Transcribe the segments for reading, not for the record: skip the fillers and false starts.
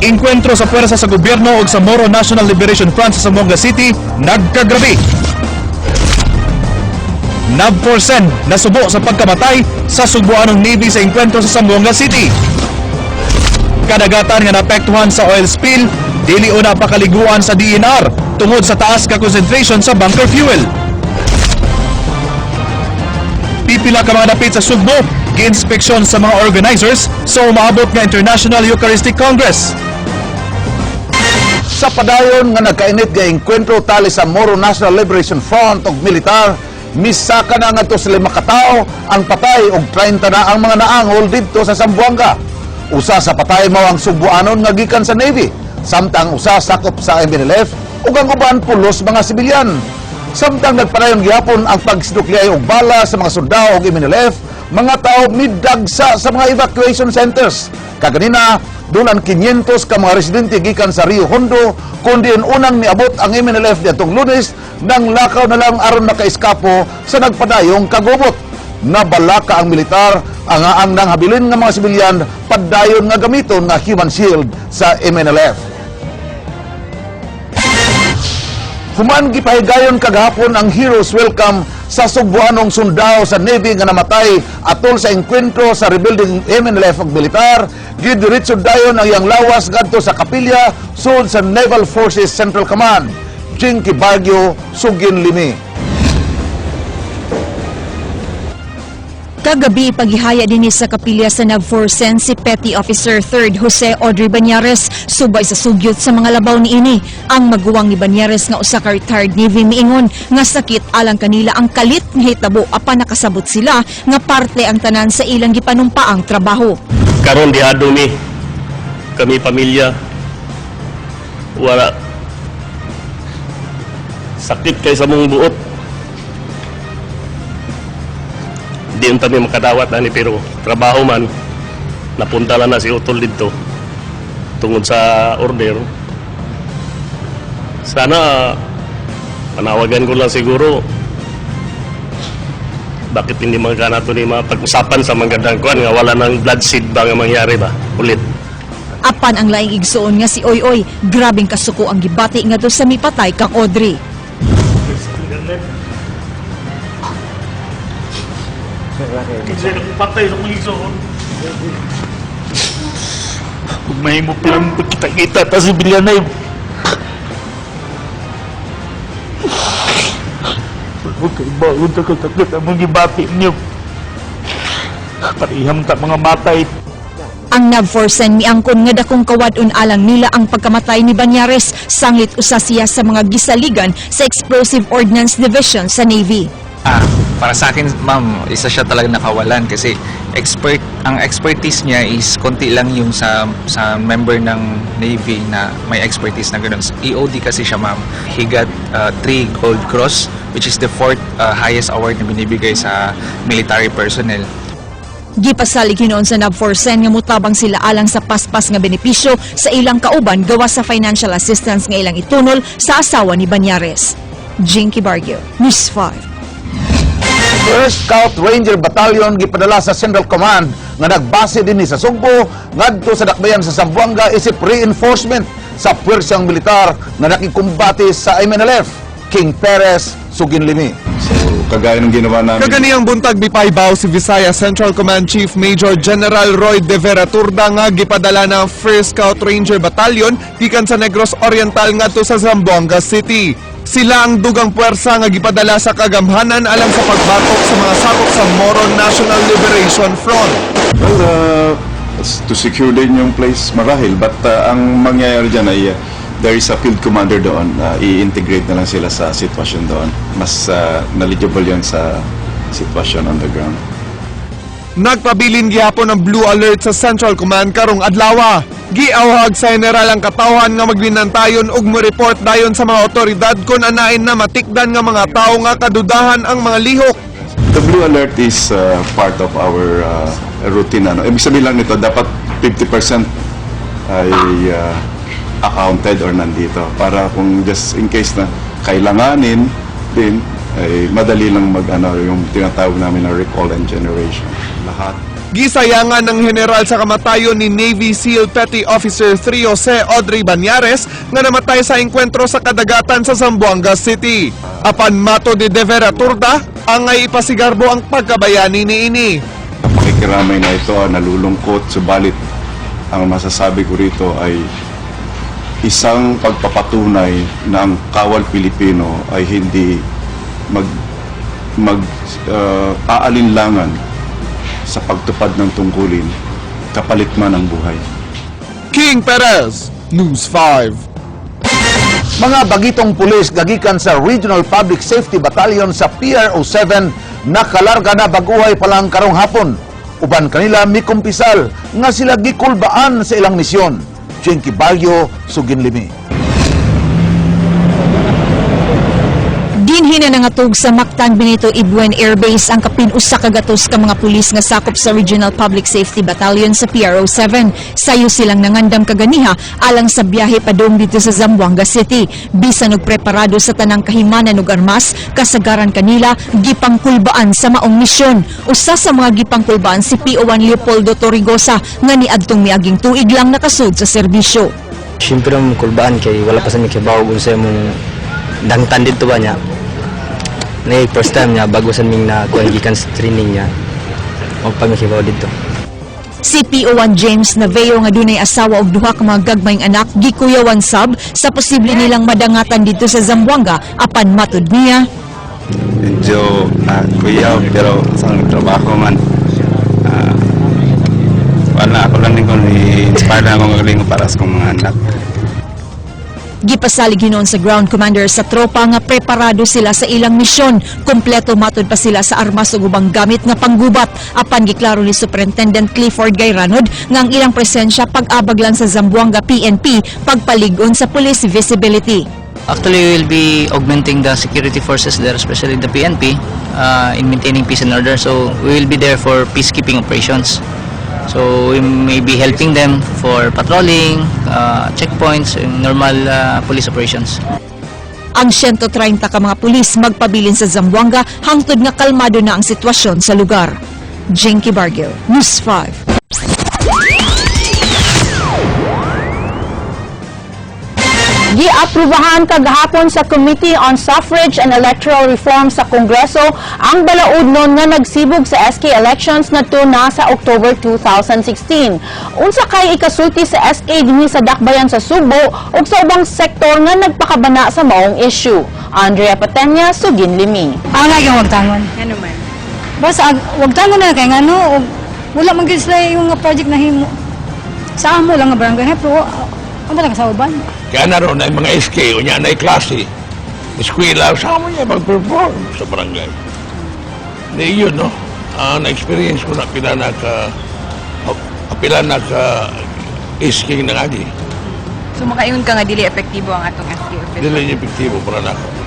Enkwentro sa puwersa sa gobyerno ug sa Moro National Liberation Front sa Zamboanga City nagkagrabe. NAVFOR CEN nasubo sa pagkamatay sa Sugbuanong Navy sa enkwentro sa Zamboanga City. Kadagatan nga naapektuhan sa oil spill, dili una pakaliguan sa DENR tungod sa taas ka concentration sa bunker fuel. Pipila ka mga dapit sa Sugbo, giinspeksyon sa mga organizers sa umaabot nga International Eucharistic Congress. Sa padayon nga nagkainit nga engkwentro tali sa Moro National Liberation Front ug militar, misaka na ngadto sa 5 ka tawo ang patay ug 30 na ang mga naangol didto sa Zamboanga. Usa sa patay mao ang Sugbuanon nga gikan sa Navy, samtang usa sakop sa MNLF ug ang uban pulos mga sibilyan. Samtang nagpadayon gihapon ang pagsinukliyay og bala sa mga sundao ug MNLF, mga tao midagsa sa mga evacuation centers. Kaganina, dulan 500 ka mga residente gikan sa Rio Hondo kun diin unang miabot ang MNLF diadtong Lunes nang lakaw na lang aron makaiskapo sa nagpadayong kagubot. Nabalaka ang militar ang nang habilin nga mga sibilyan padayon nga gamiton nga human shield sa MNLF. Human gipahigayon kagahapon ang Heroes Welcome sa Sugbuanong sundao sa Navy nga namatay atol sa engkwentro sa rebuilding MNLF ug militar, gidiretso dayon ang iyang lawas ngadto sa kapilya sud sa Naval Forces Central Command. Jinky Baguio, Sugin Limi. Kagabi, paghihaya dinhi sa kapilya sa NAVFOR CEN si Petty Officer 3rd Jose Audrey Banyares subay sa sugyot sa mga labaw niini. Ang maguwang ni Banyares nga usa ka retired Navy miingon nga sakit alang kanila ang kalit nga hitabo apan nakasabot sila nga parte ang tanan sa ilang gipanumpaang trabaho. Karon dihado mi, kami pamilya, wala, sakit kay sa mong buot. Di unta mi makadawat ani, pero trabaho man, napunta lang na si Utol didto tungod sa order. Sana panawagan ko lang siguro, bakit hindi mga nato ni mapag-usapan sa magandang kuan nga wala nang bloodshed ba nga mangyari ba ulit. Apan ang laing igsuon nga si Oy Oy, grabeng kasuko ang gibati ngadto sa mipatay kang Audrey. Kasi patay sa mga igsoon. Kung may mo palang pagkita-kita ta si Bilyanay. Huwag kayo bago takot-takot ang mga gibati niyo. Pariham ta mga matay. Ang NAVFOR CEN miangkon nga dakong kawad-on alang nila ang pagkamatay ni Banyares sanglit usa siya sa mga gisaligan sa Explosive Ordnance Division sa Navy. Para sa akin, ma'am, isa siya talaga nakawalan kasi expert ang expertise niya is konti lang yung sa member ng Navy na may expertise na ganun. EOD kasi siya, ma'am. He got three Gold Cross, which is the fourth highest award na binibigay sa military personnel. Gipasalig hinuon sa NAVFOR CEN nga mutabang sila alang sa paspas nga benepisyo sa ilang kauban gawas sa financial assistance nga ilang itunol sa asawa ni Banyares. Jinky Barrio, News 5. First Scout Ranger Battalion gipadala sa Central Command nga nagbase dinhi sa Sugbo ngadto sa dakbayan sa Zamboanga isip reinforcement sa puwersang militar nga nakikumbate sa MNLF. King Perez, Sugin Limi. So, kagaya ng ginawa namin. Kaganiyang buntag mipaybaw si Visaya Central Command Chief Major General Roy De Vera Turda nga gipadala ng 1st Scout Ranger Battalion gikan sa Negros Oriental ngadto sa Zamboanga City. Sila ang dugang puwersa nga gipadala sa kagamhanan alang sa pagbatok sa mga sakop sa Moro National Liberation Front. Well, to secure din yung place marahil. But ang mangyayari dyan ay there is a field commander doon. I-integrate na lang sila sa sitwasyon doon. Mas knowledgeable yun sa sitwasyon on the ground. Nagpabilin gihapon ang Blue Alert sa Central Command karong adlawa. Giawhag sa general ang katawhan nga magbinantayon ug mo-report dayon sa mga otoridad kon anain na matikdan nga mga tawo nga kadudahan ang mga lihok. The Blue Alert is part of our routine. Ano? Ibig sabihin lang nito, dapat 50% ay accounted or nandito. Para kung just in case na kailanganin din, ay madali lang mag ano, yung tinatawag namin na recall and generation. Lahat. Gisayangan ng general sa kamatayon ni Navy SEAL Petty Officer 3 Jose Audrey Banyares nga namatay sa engkwentro sa kadagatan sa Zamboanga City. Apan matod ni De Vera Turda, angay ipasigarbo ang pagkabayani niini. Pakikiramay na ito, nalulungkot, subalit ang masasabi ko rito ay isang pagpapatunay na ang kawal Pilipino ay hindi mag mag aalinlangan sa pagtupad ng tungkulin kapalit man ang buhay. King Perez, News 5. Mga bagitong pulis gagikan sa Regional Public Safety Battalion sa PRO 7 nakalarga na baguhay pa lang karong hapon. Uban kanila mikumpisal nga sila gikulbaan sa ilang misyon. Jinky Barrio, Suginlimi. Dinhi na nangatog sa Mactan Benito Ebuen Air Base ang kapin 100 ka mga pulis nga sakop sa Regional Public Safety Battalion sa PRO 7. Sayo silang nangandam kaganiha alang sa biyahe padung didto sa Zamboanga City. Bisan og preparado sa tanang kahimanan ug armas, kasagaran kanila gipangkulbaan sa maong misyon. Usa sa mga gipangkulbaan si PO1 Leopoldo Torrigosa nga niadtong miaging tuig lang nakasud sa serbisyo. Siyempre ang kulbaan kay wala pa sa mi kibaw kung sa mong dangtan dito ba niya. Na first time niya bago sa ming na kuan gikan sa training niya. Og pa mi kibaw dito. Si PO1 James Naveo nga dunay asawa og duha ka mga gagmayng anak gikuyawan sab sa posible nilang madangatan didto sa Zamboanga, apan matud niya, Medyo kuyaw pero sa trabaho man wala ako lang din kung i-inspire lang akong galing para sa kong mga anak. Gipasalig hinuon sa ground commander sa tropa nga preparado sila sa ilang misyon. Kompleto matod pa sila sa armas ug ubang gamit nga panggubat. Apan giklaro ni Superintendent Clifford Gayranod nga ang ilang presensya pag-abag lang sa Zamboanga PNP pagpalig-on sa police visibility. Actually, we will be augmenting the security forces there, especially the PNP, in maintaining peace and order. So we will be there for peacekeeping operations. So we may be helping them for patrolling, checkpoints, and normal police operations. Ang 130 ka mga pulis magpabilin sa Zamboanga hangtod nga kalmado na ang sitwasyon sa lugar. Jinky Bargil, News 5. Giaprubahan kagahapon sa Committee on Suffrage and Electoral Reform sa Kongreso ang balaod nun nga nagsibog sa SK elections ngadto na sa October 2016. Unsa kay ikasulti sa SK dinhi sa Dakbayan sa Sugbo ug sa ubang sektor nga nagpakabana sa maong issue? Andrea Patenya, Suginlimi. Ang lagi wagtangon. Ano man? Basta wagtangon na kay ngano og wala man gyud sila yung nga project na himo. Sa amo lang nga barangay pero ang wala ka sa uban. Kaya naroon ay mga SK, unya na klase, eskwela, sa mo niya mag-perform sa barangay. Di yun, no? Na-experience ko na pila na ka SK ng agi. So makaingon ka nga dili epektibo ang atong SK official. Dili niya epektibo para nako.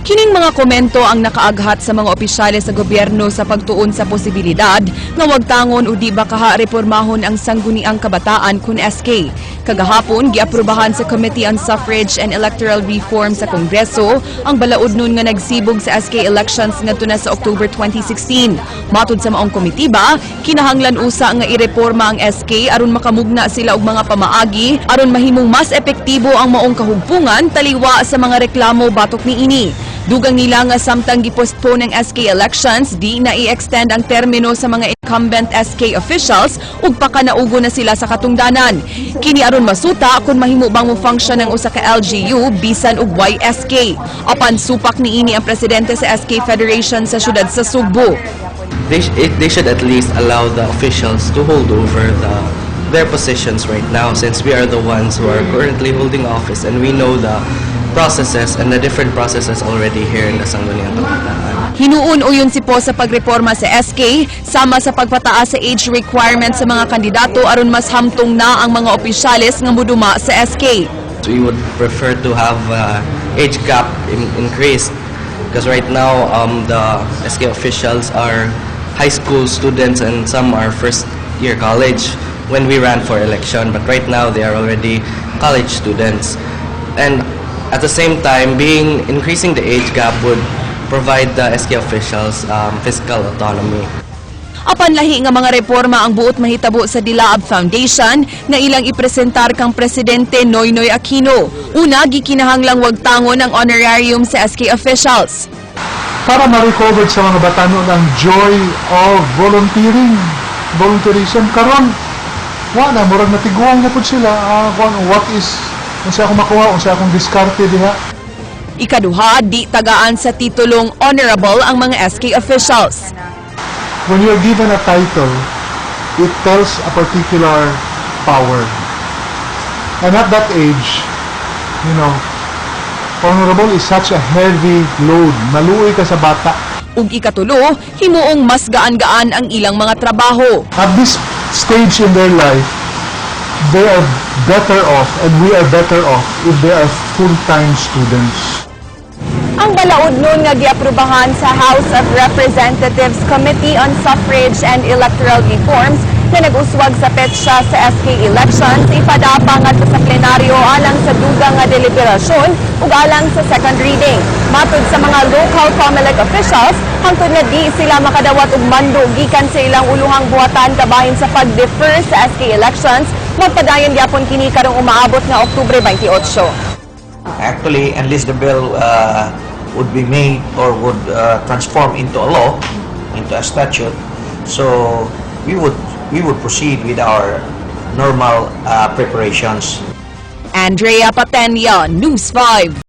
Kining mga komento ang nakaaghat sa mga opisyales sa gobyerno sa pagtuon sa posibilidad nga wagtangon o di ba kaha reformahon ang Sangguniang Kabataan kun SK. Kagahapon, giaprobahan sa Committee on Suffrage and Electoral Reform sa Kongreso ang balaod nun nga nagsibog sa SK elections ngadto na sa October 2016. Matod sa maong komitiba, kinahanglan usa nga ireporma ang SK aron makamugna sila og mga pamaagi aron mahimong mas epektibo ang maong kahugpungan taliwa sa mga reklamo batok niini. Dugang nila nga samtang gipostpone ang SK elections, di na i-extend ang termino sa mga incumbent SK officials ug pakanaugo na sila sa katungdanan. Kini aron masuta kung mahimo bang mo-function ang usa ka LGU bisan og YSK. Apan supak niini ang presidente sa SK Federation sa syudad sa Sugbo. They should at least allow the officials to hold over their positions right now, since we are the ones who are currently holding office and we know the processes and the different processes already here in the Sangguniang Kabataan. Hinuon uyon si Po sa pagreforma sa SK sama sa pagpataas sa age requirement sa mga kandidato aron mas hamtong na ang mga opisyales nga muduma sa SK. We would prefer to have age gap increased because right now the SK officials are high school students and some are first year college when we ran for election, but right now they are already college students. And at the same time, being increasing the age gap would provide the SK officials fiscal autonomy. Apan lahi nga mga reforma ang buot mahitabo sa Dilaab Foundation nga ilang ipresentar kang Presidente Noynoy Aquino. Una, gikinahanglang wagtangon ang honorarium sa SK officials. Para ma-recover sa mga batanon ang joy of volunteering, volunteerism. Karon, wa na, murag natiguang na pud sila. Ah, kuan, what is, unsa akong makuha, unsa akong diskarte diha. Ikaduha, di tagaan sa titulong honorable ang mga SK officials. When you're given a title, it tells a particular power. And at that age, honorable is such a heavy load. Maluoy ka sa bata. Ug ikatulo, himuong mas gaan-gaan ang ilang mga trabaho. At this stage in their life, they are better off and we are better off if they are full-time students. Ang balaod nun nga giaprobahan sa House of Representatives Committee on Suffrage and Electoral Reforms na nag-uswag sa petsa sa SK elections ipadapa ngadto sa plenaryo alang sa dugang nga deliberasyon ug alang sa second reading. Matud sa mga local COMELEC officials, hangtod na di sila makadawat og mando gikan sa ilang uluhang buhatan kabahin sa pag-defer sa SK elections, magpadayon gyapon kini karong umaabot nga Oktubre 28. Actually, unless the bill would be made or would transform into a law, into a statute, so we would proceed with our normal preparations. Andrea Patenia, News 5.